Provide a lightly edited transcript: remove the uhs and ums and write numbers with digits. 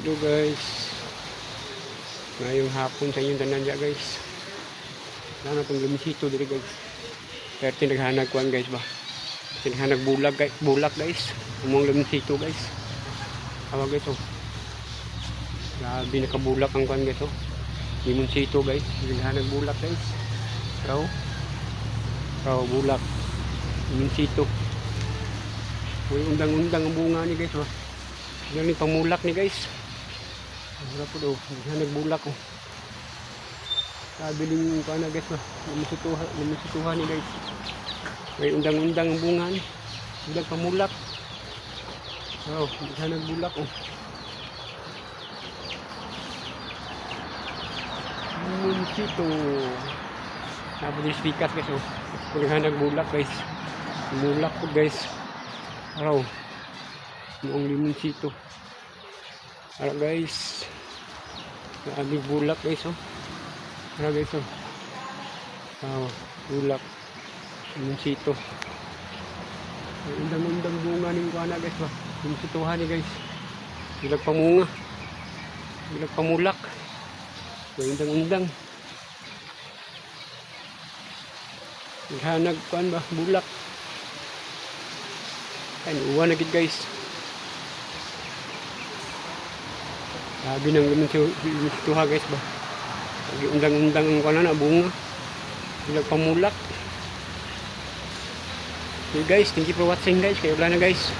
Hello guys. Ngayong hapon sa inyong tanan dya, guys. Wala na itong limoncito diri, guys. Pero tinaghanag kuan, guys, ba. Tinaghanag bulag guys, bulak, guys. Umong limoncito, guys. Tawag guys, oh. Grabe nakabulak ang kuan, guys, oh. Limoncito, guys. Tinaghanag bulak, guys. Raw. Raw bulak. Limoncito. Uy, undang-undang ang bunga ni, guys, ba. Yan ni pamulak ni, guys. Wala po daw, nagbulak oh. Sabi din ko na, guys, ba. Limoncituha, limoncituha ni, guys. May undang-undang ang bunga ni. Undang pamulak. Oh, nagbulak oh. Limoncito. Sabi din speakers, guys, oh. Kung nagbulak, guys. Bulak po, guys. Araw. Noong limoncito. Ara, guys. Grabe bulak, guys, oh. Ara, guys, oh. Oh, bulak. Limoncito. Ay, undang-undang bunga ning kuana, guys, ba. Limoncituhan ni, guys. Bilag pamunga. Bilag pamulak. May undang-undang. Naghanag kuan ba bulak. Ay, uwan na gid, guys. Grabe nang limoncituha, guys, ba. Lagi undang-undang ang kuan na bunga. Bilag pamulak. Okay guys, thank you for watching, guys. Kayo wala na, guys.